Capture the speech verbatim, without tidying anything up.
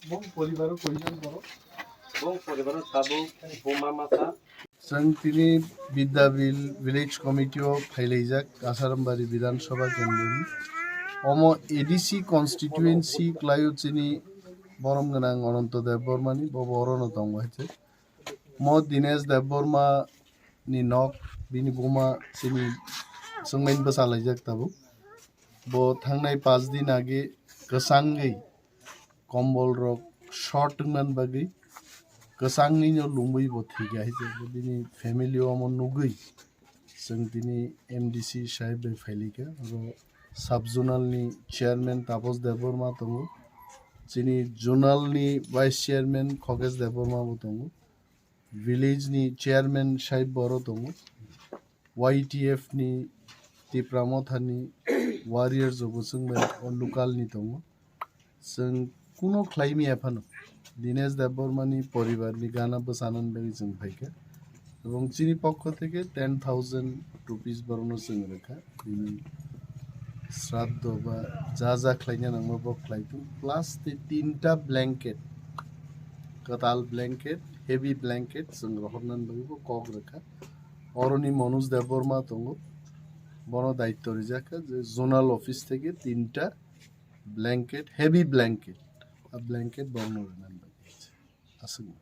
Bong poribaro koijon borok? Bong poribaro tabuk buma masa. Chwng tini Bidyabil Village Committee o phailaijak Asarambari Bidhan Sabha Kendroni. Omo A D C constituency kwlaio chini borom gwnang Ananto Debbarmani, bo borono tongo hai se. Mo Dinesh Debbarma ni nok, bini buma chini chwngmaini bwsa laijak tabuk. Bo thangnai paanch din age kwchangwi kombol rok short wngmani bagwi kwchangwino lungwi bo thwikha hai se. Bini family o omo nugwi chwng tini M D C sahib bai phailaikha. Oro sub zonal ni chairman Taposh Debbarma tongo, chini zonal ni vice chairman Khokesh Debbarma bo tongo, village ni chairman sahib boro tongo, Y T F ni Tipra Motha ni warriors bo chwng bai o local ni tongo. Chwng kuno khlai maya phano Dinesh Debbarma ni poribar ni gana bwchanani bagwi chwng phaikha. Ebong chini pokho theke ten thousand rupees borokno chwng rwkha. Bini sraddho ba ja ja khlaina nangma bo khlai thung. Plus tei tinta blanket, kwtal blanket, heavy blanket chwng rohornani bagwi bo kok rwkha. Oroni Manoj Debbarma tongo. Bono daityo rijak kha je zonal office theke tinta blanket, heavy blanket. A blanket borokno rwnani bagwi. Aswkno.